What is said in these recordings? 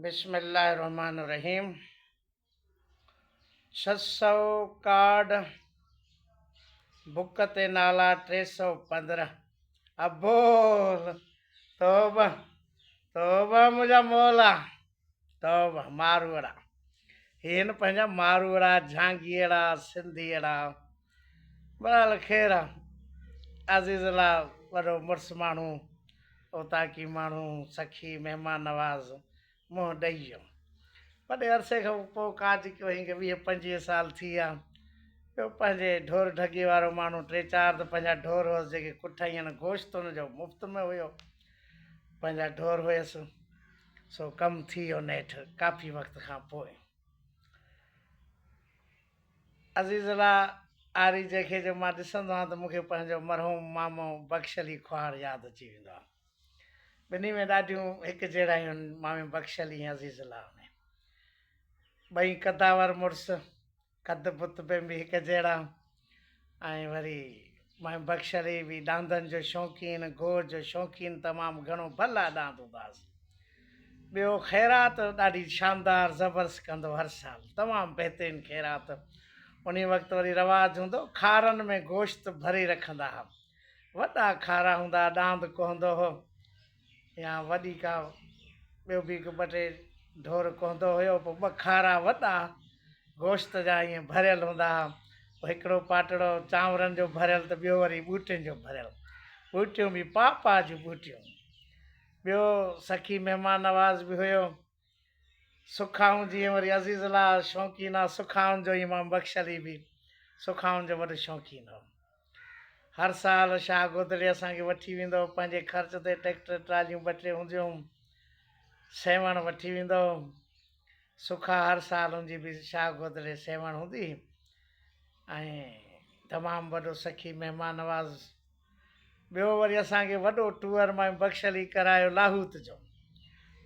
بسم الله الرحمٰن الرحيم 600 ڪارڊ بڪ تي نالا 315 ابول توبه توبه منهنجا مولا توبه ماروئڙا هي هن پنهنجا ماروئڙا جھانگيئڙا سنڌيئڙا بهرحال خير آ عزيز الله وڏو مڙس ماڻهو اوطاقي ماڻهو سخي مهمان نواز منهن ڏئي ويو. وڏي عرصي کان پوء ڪاج ڪيو هئائين ڪي 20 25 سال ٿي ويا. ٻيو پنهنجي ڍور ڍڳي وارو ماڻهو ٽي چار ته پنهنجا ڍور هئس جيڪي ڪٺائين گوشت ان جو مفت ۾ هيو. پنهنجا ڍور هيس سو ڪم ٿي ويو نيٺ ڪافي وقت کان پوء. عزيز الله آريجي کي جو مان ڏسندو آهيان ته مون کي پنهنجو مرحوم مامو بخش علي کوهاڙ ياد اچي ويندو آهي. ٻنهي ۾ ڏاڍيون هڪ جهڙايون آهن مامي بخش علي ۽ عزيز الله ۾. ٻئي قداور مڙس، قد بت ۾ به هڪ جهڙا ۽ وري مامي بخش علي به ڏاندن جو شوقين، گوهه جو شوقين تمام گهڻو ڀلا ڏاند هوندا هئس. ٻيو خيرات ڏاڍي شاندار زبرست ڪندو هر سال تمام بهترين خيرات. انهي وقت وري رواج هوندو کارن ۾ گوشت ڀري رکندا ها. وڏا کارا هوندا ها ڏاند ڪهندو هو يا وڏي ڪا ٻيو به هڪ ٻه ٽي ڍور ڪهندو هيو پوء ٻه کارا وڏا گوشت جا ائين ڀريل هوندا ها پوء هڪڙو پاٽڙو چانورن جو ڀريل ته ٻيو وري ٻوٽين جو ڀريل ٻوٽيون به پاء پاء جون ٻوٽيون ٻيو سخي مهمان نواز به هيو. سکائون جيئن وري عزيز الله شوقين آ سکائن جو امام بخش علي به سکائن جو وڏو شوقين هو. هر سال شاهه گودڙي اسان کي وٺي ويندو هو پنهنجي خرچ تي ٽريڪٽر ٽراليون ٻه ٽي هونديون هيون سيوهڻ وٺي ويندو هو. سکا هر سال ان جي به شاهه گودڙي سيوهڻ هوندي هئي ۽ تمام وڏو سخي مهمان نواز ٻيو وري اسان کي وڏو ٽوئر مائي بخش علي ڪرايو لاهوت جو.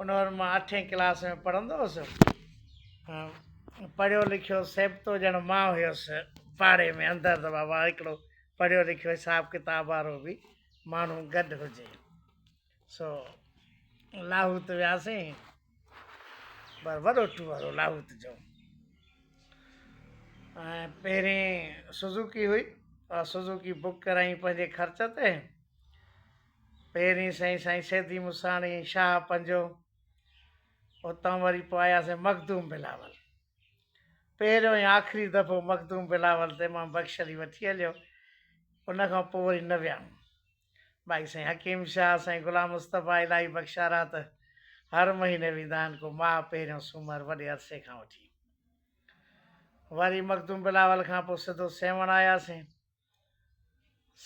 ان وقت مان اٺين ڪلاس ۾ پڙهندو هوس. پڙهيو لکيو سيبتو ڄڻ مان هيس پاڙي ۾ اندر ته بابا هڪڙو پڙهيو لکيو حساب ڪتاب وارو به ماڻهو گڏ هجي. سو لاهوت وياسين پر وڏو ٽوئر هو لاهوت جو. ۽ پهرين سوزوڪي هئي اها سوزوڪي بڪ ڪرائين پنهنجي خرچ تي پهرين سائين سائين سيدي مساڻي شاهه پنجو اتان وري پوء آياسين مخدوم بلاول پهريون ۽ آخري دفعو مخدوم بلاول تي مان بخش علي وٺي هليو ان کان پوء وري نه ويا باقي سائين حڪيم شاهه سائين غلام مصطفيٰ الاهي بخشارا ته هر مهيني ويندا آهن ڪو ماهه پهريون سومر وڏي عرصي کان وٺي وري مخدوم بلاول کان پوء سڌو سيوهڻ آياسين.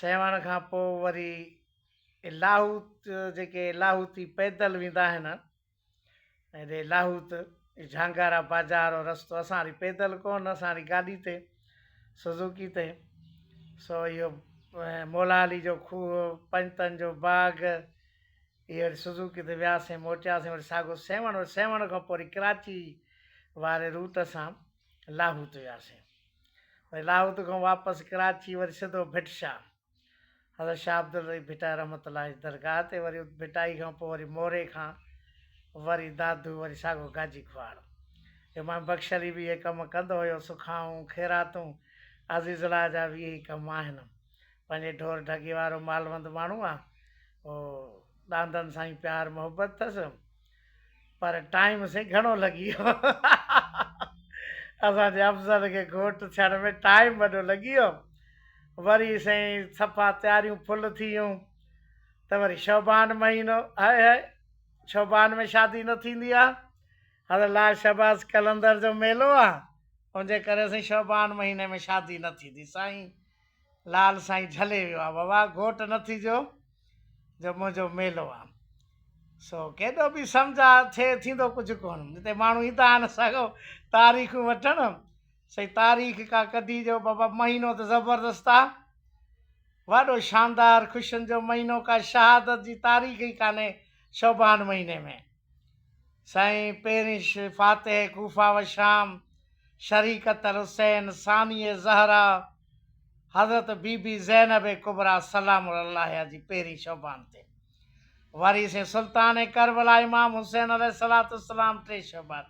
سيوهڻ کان پوء وري لاهوت جيڪي لاهوتي پيدل ويندا آهن هيڏي لاهوت جهانگارا بازار وارو رستو اسان وري پيدل ڪونه اسان وري گاڏي تي سوزوڪي تي سو اهو مولا علي جو کوهه پنجتن جو باغ اهي وري سوزوڪي تي وياسين موٽياسين وري ساڳو سيوهڻ وري سيوهڻ کان پوء وري ڪراچي واري روٽ سان لاهوت وياسين وري لاهوت کان واپس ڪراچي وري سڌو ڀٽ شاهه حضرت شاهه عبدالرئي ڀٽائي رحمت الله جي درگاهه تي وري ڀٽائي کان پوء وري موري کان وري دادو وري ساڳو گاجي کهاڙ امام بخش علي به اهي ڪم ڪندو هيو سکائون خيراتون عزيز الله جا به اهي ئي ڪم آهن پنهنجي ڍور ڍڳي وارو مالوند ماڻهو آ او ڏاندن سان ئي پيار محبت اٿس پر ٽائيم سين گهڻو لڳي ويو اسان جي افضل کي گهوٽ ٿيڻ ۾ ٽائيم وڏو لڳي ويو وري سائين صفا تياريون ڦل ٿي ويون ته وري شعبان مهينو هاء هاء شعبان ۾ شادي نه ٿيندي آ حضرت لال شهباز قلندر جو ميلو آ ان جي ڪري سائين شعبان مهيني ۾ شادي نه ٿيندي سائين لال سائين جهلي ويو آ بابا گهوٽ نه ٿيجو جو منهنجو ميلو آ سو ڪيڏو به سمجهه ٿئي ٿيندو ڪجهه ڪونه هتي ماڻهو ايندا آهن سگهو تاريخون وٺڻ سائين تاريخ ڪا ڪڍي جو بابا مهينو ته زبردست آ وڏو شاندار خوشين جو مهينو ڪا شهادت جي تاريخ ئي ڪانهي شعبان مهيني ۾ سائين پهرين فاتح ڪوفه و شام شريڪت الحسين ثاني زهرا حضرت بي بي زينب ڪبريٰ سلام الله عليها جي پهرين شعبان تي. وري سين سلطان ڪربلا امام حسين عليه الصلوة والسلام 3 شعبان،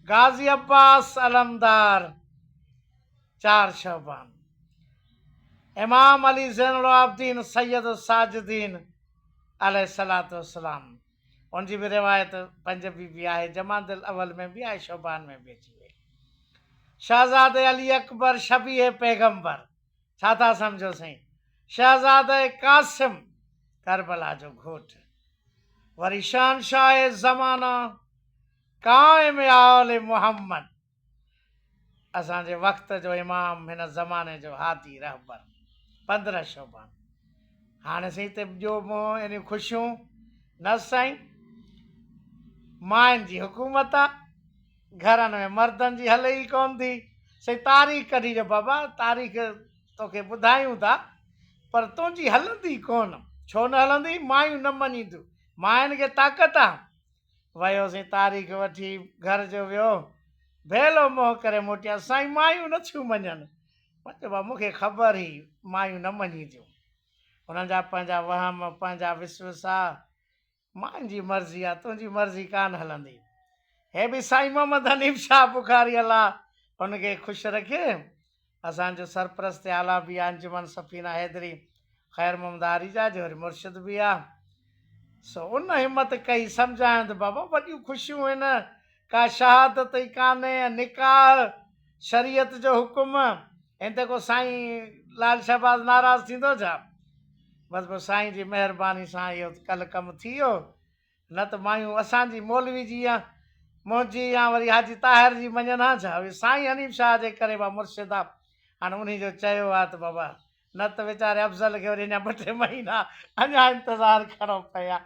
غازي عباس علمدار 4 شعبان، امام علي زين العابدين سيد الساجدين عليه الصلوة والسلام ان جي به روايت 5 بي بي آهي، جمادي الاول ۾ به آهي، شعبان ۾ به اچي وئي. شهزادي علي اڪبر شبيهه پيغمبر ڇا ٿا سمجهو سائين؟ شهزاده قاسم ڪربلا جو گهوٽ، وري شهنشاهه زمانه قائم آل محمد، اسان جي وقت جو امام، هن زماني جو هادي رهبر، 15 شعبان. هاڻي سائين ته ٻيو منهن يعني خوشيون نه سائين، ماين جي حڪومت آ. گهرن ۾ مردن جي هلي ئي ڪونه ٿي. سائين تاريخ ڪڍي جو بابا تاريخ توکي ٻڌايون ٿا پر تنهنجي هلندي ڪونه. ڇو نه هلندي؟ مايون نه مڃينديون. ماين کي طاقت آ. ويو سائين تاريخ وٺي گهر جو ويو. ڀيلو منهن ڪري موٽيا. سائين مايون نه ٿيون مڃن. مان چيو بابا مون کي خبر هئي مايون نه مڃينديون. هنن جا پنهنجا وهم، پنهنجا وسوسا. ماين جي مرضي آ، تنهنجي مرضي ڪانه هلندي. هي به سائين محمد حنيف شاهه بخاري الله هن کي خوش رکي. اسان جو سرپرست اعليٰ به آ انجمن سفينه حيدري خير محمد آريجا جو وري مرشد به آ. سو ان همت ڪئي سمجهايم ته بابا وڏيون خوشيون هن، ڪا شهادت ئي ڪانهي ۽ نڪاح شريعت جو حڪم، هن تي ڪو سائين لال شهباز ناراض ٿيندو ڇا؟ بس پوء سائين جي مهرباني سان اهو ڪلهه ڪم ٿي ويو، نه ته مايون اسان جي مولوي جي يا منهنجي يا وري حاجي طاهر جي مڃن ها ڇا؟ اهي سائين حنيف شاهه جي ڪري با مرشد آ، هاڻي انهي جو چيو آ ته بابا نه ته ويچاري افضل کي وري اڃا ٻه ٽي مهينا اڃا انتظار ڪرڻو پئي ها.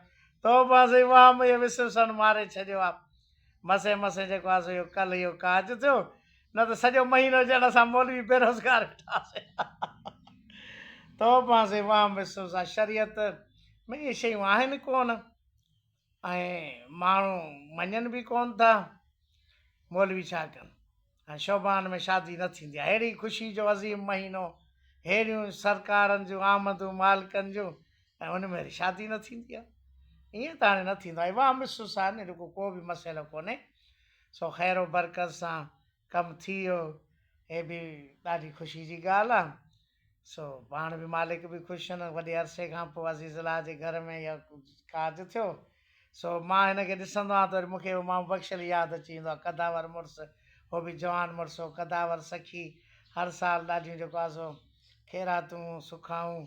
توبه سائين وهم اهي وسوسن ماري ڇڏيو آ. مسين مسين جيڪو آ سو اهو ڪلهه اهو ڪاڄ ٿيو نه ته سڄو مهينو ڄڻ اسان مولوي بيروزگار ويٺاسين. توبه سائين وهم وسوسا شريعت ۾ اهي شيون آهن ڪونه ۽ ماڻهو مڃن به ڪونه ٿا. مولوي ڇا ڪن. ۽ شعبان ۾ شادي نه ٿيندي آهي. ههڙي خوشي جو عظيم مهينو، ههڙيون سرڪارن جون آمدون مالڪن جون ۽ ان ۾ وري شادي نه ٿيندي آهي. ائين ته هاڻي نه ٿيندو آهي. واهه محسوس آهي نه رڳو ڪو به مسئلو ڪونهي. سو خير و برڪت سان ڪم ٿي ويو. هي به ڏاڍي خوشي جي ڳالهه آهي. سو پاڻ به مالڪ به خوش هن. وڏي عرصي کان پوء عزيز الله جي گهر ۾ اهو ڪاڄ ٿيو. سو مان هن کي ڏسندو آهيان ته وري مون کي اهو مامو بخش علي ياد اچي ويندو آهي. قداور مڙس، هو به جوان مڙس هو، قداور سخي، هر سال ڏاڍيون جيڪو آهي سو خيراتون، سکائون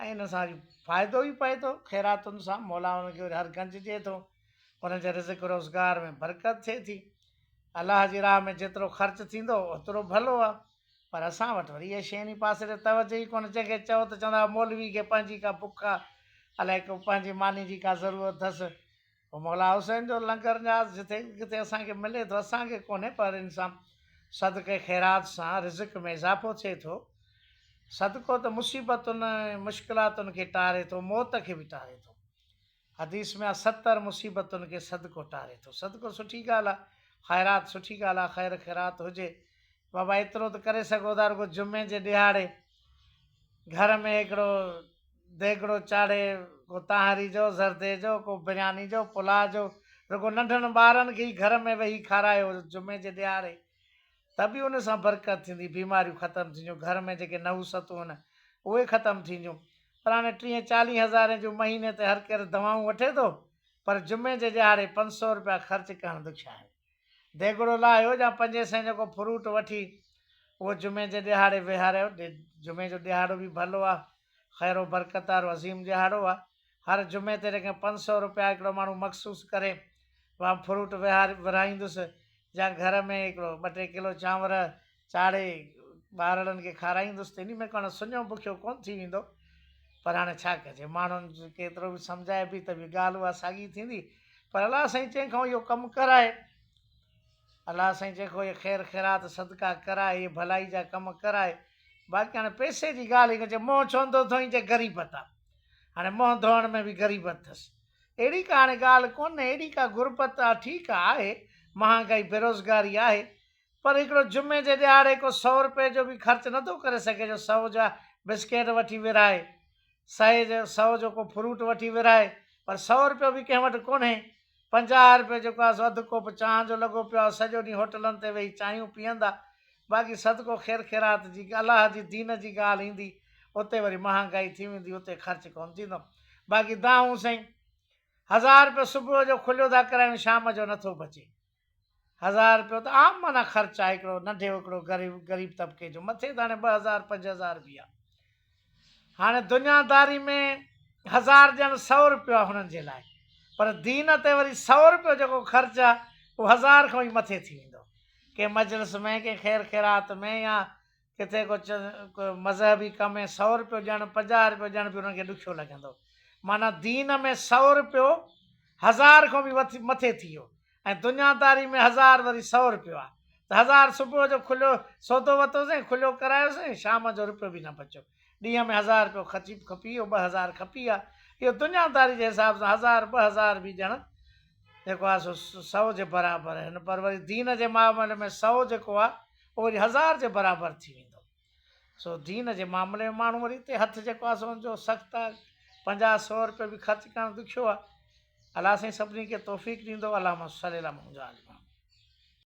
۽ ان سان وري فائدو ئي پئي ٿو. خيراتن سان مولا انهن کي وري هر گنج ڏئي ٿو. انهن جي رزق روزگار ۾ برڪت ٿئي ٿي. الله جي راهه ۾ جيترو خرچ ٿيندو اوترو ڀلو آهي. پر اسان وٽ وري اهي شين پاسي ڏي توجه ئي ڪونه، جنهن کي چئو ته چوندا مولوي کي پنهنجي ڪا بک آ، الائي ڪو پنهنجي ماني جي ڪا ضرورت اٿس. پوء مولا حسين جو لنگر نياز جٿي ڪٿي اسان کي ملي ٿو، اسان کي ڪونهي پر ان سان صدقي خيرات سان رزق ۾ اضافو ٿئي ٿو. صدقو ته مصيبتن ۽ مشڪلاتن کي ٽاري ٿو، موت کي به ٽاري ٿو. حديث ۾ آ 70 مصيبتن کي صدقو ٽاري ٿو. صدقو سٺي ڳالهه آ، خيرات سٺي ڳالهه آ، خير خيرات هجي. بابا ايترو ته ڪري سگهو ٿا رڳو جمعي جي ڏهاڙي گهر ۾ هڪڙو ديڳڙو چاڙهي ڪو تانهري جو، زردي جو، ڪو برياني جو، پلاء جو رڳو ننڍن ٻارن کي ئي گهر ۾ ويهي کارايو جمعي جي ڏهاڙي ته به ان سان برڪت ٿيندي، بيماريون ختم ٿينديون، گهر ۾ جيڪي نحوستون آهن اهي ختم ٿينديون. پر هاڻي ٽيهين چاليهين هزارين جون مهيني تي هر ڪير دوائون وٺي ٿو پر جمعي جي ڏهاڙي 500 رپيا خرچ ڪرڻ ڏکيا آهن. ديڳڙو لاهيو يا پنجين سئين جو ڪو فروٽ وٺي اهو جمعي جي ڏهاڙي ويهاريو. جمعي جو ڏهاڙو به ڀلو آ، خير و برڪت وارو عظيم ڏهاڙو آ. هر جمعي تي جيڪڏهن 500 رپيا هڪڙو ماڻهو مخصوص ڪري مان فروٽ ورهائيندس يا گهر ۾ هڪڙو ٻه ٽي ڪلو چانور چاڙهي ٻارڙن کي کارائيندس ته انهي ۾ ڪو هاڻي سڃو بکيو ڪونه ٿي ويندو. پر هاڻي ڇا ڪجي ماڻهن کي ايترو به سمجهائبي ته به ڳالهه اها ساڳي ٿيندي. پر الله سائين جنهن کان اهو ڪم ڪرائي، الله سائين جنهن کان اهي خير خيرات صدقا ڪرائي، اهي ڀلائي جا ڪم ڪرائي. باقي هاڻي پئسي جي ڳالهه هي ڪجي منهن ڇو نٿو ڌوئين چي غريبت آ. هاڻي منهن ڌوئڻ ۾ به غريبت اٿس. اهڙي ڪا هاڻي ڳالهه ڪونهي، اهڙي ڪا غربت آ ٺيڪ آهي، مهانگائي بيروزگاري آهي، پر هڪڙو جمعي جي ڏهاڙي ڪو سئو رپئي جو به خرچ نٿو ڪري سگهي جو سئو جا بسڪيٽ وٺي ورهائي، سئي جو سئو جو ڪو فروٽ وٺي ورهائي پر سئو رپيو به ڪنهن وٽ ڪونهي. 50 رپيو جيڪو آهي سو اڌ ڪوپ چانهه جو لڳو پيو آهي. سڄو ڏينهن هوٽلن تي ويهي چانهيون پيئندا. باقي صدقو خير خيرات جي الله جي دين جي ڳالهه ايندي اتي وري مهانگائي ٿي ويندي اتي خرچ ڪونه ٿيندو. باقي دانهون سائين هزار رپيو صبح جو کليو ٿا ڪرايون شام جو نٿو بچي. هزار رپيو ته عام معنيٰ خرچ آهي هڪڙو ننڍي هڪڙو غريب غريب طبقي جو مٿي ته هاڻي 2000 5000 به آهي. هاڻي دنيا داري ۾ هزار ڄڻ سئو رپيو آهي هنن جي لاء پر دين تي وري سئو رپيو جيڪو خرچ آهي اهو هزار کان ئي مٿي ٿي ويندو. ڪنهن مجلس ۾ ڪنهن خير خيرات ۾ يا ڪٿي ڪو مذهبي ڪم ۾ سئو رپيو ڏيڻ 50 رپيو ڏيڻ به انهن کي ڏکيو لڳندو. معنيٰ دين ۾ سئو رپيو هزار کان به مٿي ٿي ويو ۽ دنياداري ۾ هزار وري سئو رپيو آهي ته هزار صبح جو کليو سودو وتوسين کليو ڪرايوسين شام جو رپيو به نه بچيو. ڏينهن ۾ هزار رپيو خرچي کپي ويو 2000 کپي ويا. اهو دنياداري جي حساب سان هزار 2000 به ڄڻ جيڪو آهي سو سئو جي برابر آهن پر وري دين جي معاملي ۾ سئو جيڪو آهي اهو وري هزار جي برابر ٿي ويندو. سو دين جي معاملي ۾ ماڻهو وري اتي هٿ جيڪو آهي سو ان جو سخت آهي 50 سئو رپيو به خرچ ڪرڻ ڏکيو آهي. الله سائين سڀني کي توفيق ڏيندو. اللهم صلي علي محمد وآل محمد.